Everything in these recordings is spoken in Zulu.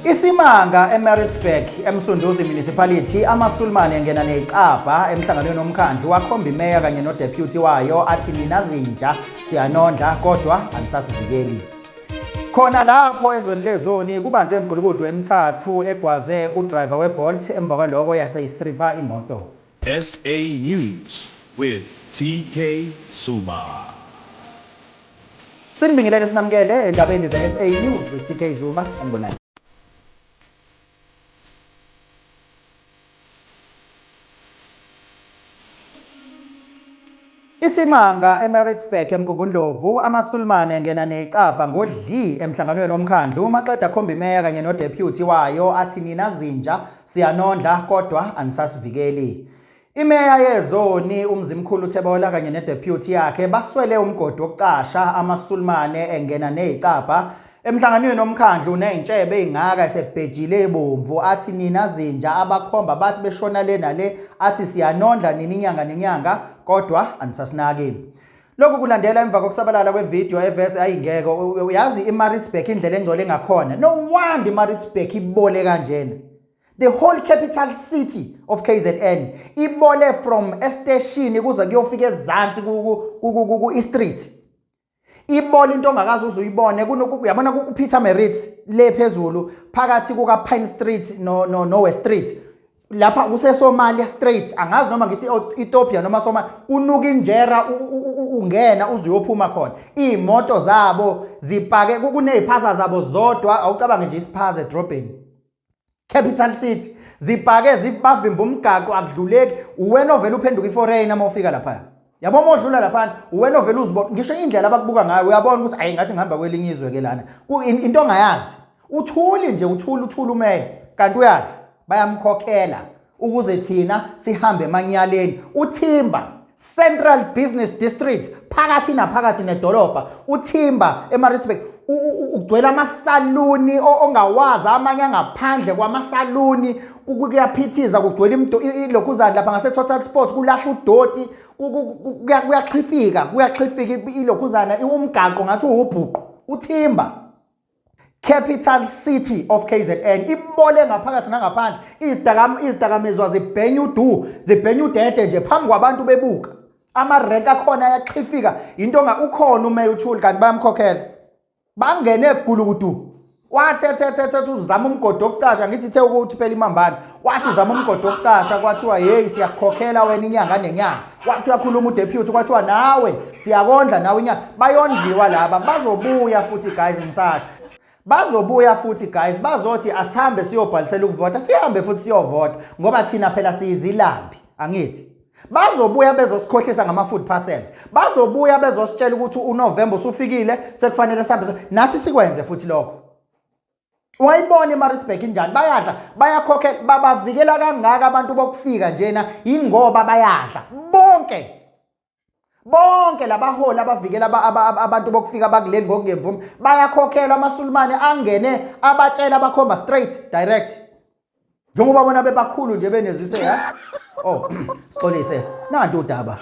Isimanga eMaritzburg, eMsunduzi Municipality, amaSulumane engena necabha emhlanganweni womkhandlu wakhomba imeya kanye nodeputy wayo athi nina zinja siyanondla kodwa anisasivikeli. Khona lapho ezweni lezoni kubanjwe imigulukudu emithathu egwaze udriver weBolt emva kwaloko yase istripha imoto. SA News with TK Zuma. Sinibingelele sinamukele endabeni ze-SA News with TK Zuma. Sanibonani. Isimanga eMaritzburg eMgungundlovu amaSulumane engena necabha ngodli emhlanganweni womkhandlu maqeda khomba imeya kanye nodeputy wayo athi nina zinja siyanondla kodwa anisasivikeli. Imeya yezoni uMzimkhulu Thebolla kanye nedeputy yakhe baswele umgodi wokucasha amaSulumane engena nezicabha emhlanganweni womkhandlu nezintshebe ezingaka esebhejile ebomvu athi nina zinja abakhomba bathi beshona le nale athi siyanondla nini inyanga nenyanga kodwa anisasinaki. Lokhu kulandela emva kokusabalala kwevidiyo eveze ayingeke uyazi iMaritzburg indlela engcole ngakhona. No wonder iMaritzburg ibole kanjena. The whole capital city of KZN ibole from esteshini kuze kuyofika ezansi ku-street. Ibole into ongakaze uze uyibone uyabona ku-Peter Maritz le phezulu phakathi kuka-Pine Street no, no, no West Street lapha kuseSomalia Street angazi noma ngithi Ethiopia noma Somalia kunuka injera ungena uze uyophuma khona iy'moto zabo zipake kuney'phaza zabo zodwa awucabange nje isiphaza edrobheni Capital City zipake zibavimba umgaqo akudluleki uwena ovela uphenduka iforeigner uma ufika lapha yabo uma udlula lapha uwena ovela uzibona ngisho indlela abakubuka ngayo uyabona ukuthi ayi ngathi ngihamba kwelinye izwe ke lana into ongayazi uthuli nje uthuli uthuli umeya kanti uyadla bayamkhokhela ukuze thina sihambe emanyaleni uthimba Central Business District phakathi naphakathi nedolobha uthimba eMaritzburg ugcwele amasaluni ongawazi amanye angaphandle kwamasaluni kuyaphithiza kugcwele ilokhuzana lapha ngase-Total Sports kulahla udoti kuyaxhifika kuyaxhifika ilokhuzana umgaqo ngathi uwubhuqu uthimba Capital City of KZN ibole ngaphakathi nangaphandle izidakamizwa zibhenya udu zibhenya udede nje phambi kwabantu bebuka amarenk akhona ayaxhifika into nga ukhona umeya uthuli kanti bayamkhokhela bangene gulukudu wathi ethethethe uzama umgodi wokucasha ngithi ithe ukuthi phela imambane wathi uzama umgodi wokucasha kwathiwa hey siyakukhokhela wena inyanga nenyanga wathi uyakhuluma udeputy kwathiwa nawe siyakondla nawe inyanga bayondliwa laba bazobuya futhi guys ngisasho bazobuya futhi guys bazothi asihambe siyobhalisela ukuvota sihambe futhi siyovota ngoba thina phela siyizilambi angithi bazobuya bezosikhohlisa ngama-food parcels bazobuya bezositshela ukuthi uNovember usufikile sekufanele sihambe nathi sikwenze futhi lokho Wayibona iMaritzburg injani bayadla bayakhokhela babavikela kangaka abantu bokufika njena ingoba bayadla bonke bonke labaholi abavikela abantu bokufika bakuleli ngokungemvume bayakhokhelwa amaSulumane angene abatshela abakhomba straight direct njengoba bona bebakhulu nje benezise ha oh sixolise nanti udaba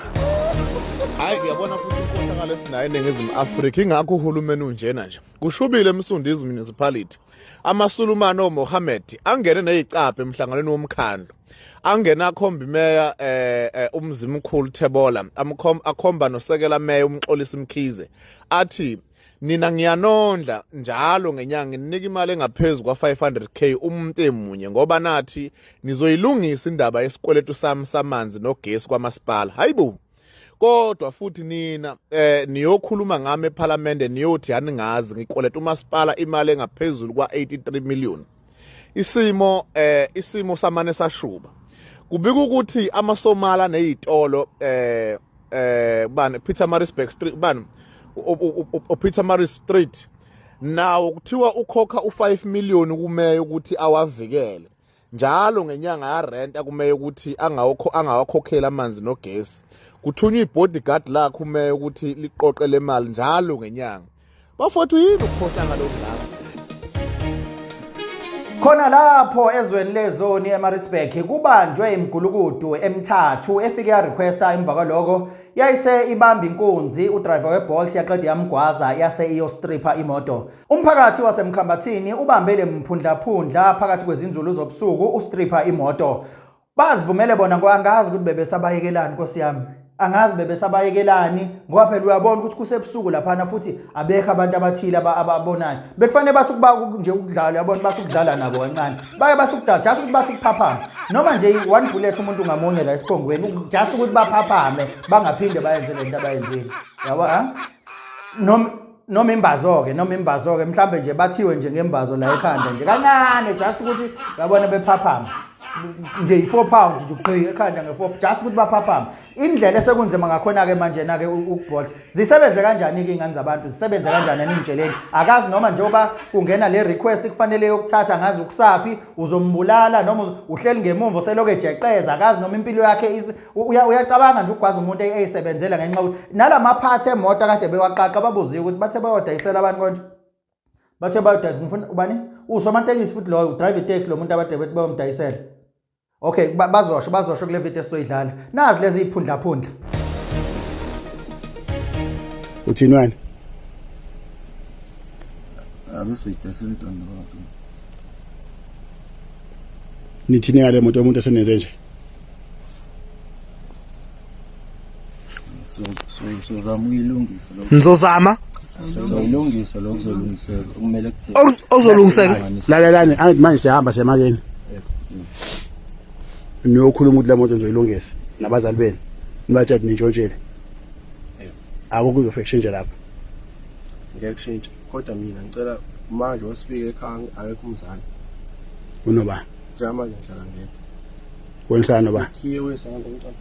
Hayi uyabona futhi inkohlakalo esinayo eNingizimu Afrika ingakho uhulumeni unjena nje. Kushubile eMsunduzi Municipality. AmaSulumane oMohammed angene nezicabha emhlanganweni womkhandlu. Angena akhomba imeya eh uMzimkhulu Thebolla akhomba nosekela meya uMxolisi Mkhize athi nina ngiyanondla njalo ngenyanga nginika imali engaphezulu kwa-500k umuntu emunye ngoba nathi nizoyilungisa indaba yesikweletu sami samanzi nogesi kwamasipala hayibo kodwa futhi nina eh niyokhuluma ngami eParliament niyothi aningazi ngikweleta umasipala imali engaphezulu kwa-83 million isimo eh isimo samane sashuba kubika ukuthi amaSomala nezitolo eh eh bani Peter Maritzburg Street bani uPeter Maris Street nawo kuthiwa ukhokha u5 million kumeya ukuthi awavikele njalo ngenyanga ya rent akumeya ukuthi angawakho angawakhokhela amanzi nogesi kuthunywa ibodyguard lakhe umeya ukuthi liqoqe le mali njalo ngenyanga bafowethu yini ukukhohlakala okungaka Khona lapho ezweni lezoni eMaritzburg kubanjwe imigulukudu emithathu efike ya-requesta emva kwaloko yayise ibamba inkunzi udriver weBolt yaqeda yamgwaza yase iyostripha imoto. Umphakathi waseMkhambathini ubambe le mphundlaphundla phakathi kwezinzulu zobusuku ustripha imoto. Bazivumele bona ngoba angazi ukuthi bebesabayekelani Nkosi yami. Angazi bebesabayekelani ngoba phela uyabona ukuthi kusebusuku laphana futhi abekho abantu abathile ababonayo. Bekufanele bathi ukuba nje ukudlala uyabona bathi ukudlala nabo kancane. Baye bathi ukudala just ukuthi bathi ukuphaphama. Noma nje one bullet umuntu ngamunye la esiphongweni just ukuthi baphaphame bangaphinde bayenze lento abayenzile. Yabo ha? Noma noma imbazo-ke noma imbazo-ke mhlambe nje bathiwe nje ngembazo la ekhanda nje kancane just ukuthi uyabona bephaphama nje i-4 pound nje ugqi ekhanda nge-4 just ukuthi baphaphame. Indlela esekunzima ngakhona-ke manje-na-ke ukuBolt zisebenze kanjani-ke iy'ngane zabantu zisebenze kanjani aningitsheleni akazi noma njengoba kungena le request kufanele yokuthatha ngazi ukusaphi uzombulala noma uhleli ngemumva uselokhu ejeqeza akazi noma impilo yakhe uyacabanga nje ukugwaza umuntu eyisebenzela ngenxa yokuthi nalamaphathi emoto akade bewaqaqa babuziwe ukuthi bathe bayodayisela abantu konje bathe bayodayisa. Ngifuna ubani usomatekisi futhi loyo udrive itaxi lo muntu abade bethi bayomdayisela. Okay, bazosho bazosho kule video esizoyidlala. Nazi lezi iphundla phundla. Uthini wena? Abesoyidayisela intandokazi. Nithini ngale moto yomuntu esenenze nje? Sozama ukuyilungisa lokho. Nizozama. Soyilungisa lokho, kuzolungiseka okumele kutheni. Okuzolungiseka. Lalelani, angithi manje siyahamba siyemakeni. Niyokhuluma ukuthi le moto nizoyilungisa nabazali benu. Nibatshele nintshontshile. Akukho kuzofika kushintshe lapha. Ngeke kushintshe kodwa mina ngicela manje wasifike ekhaya akekho umzali. Unobani? Njengamanje ngihlala ngedwa. Wena uhlala nobani? Khiye wesandla umntwana.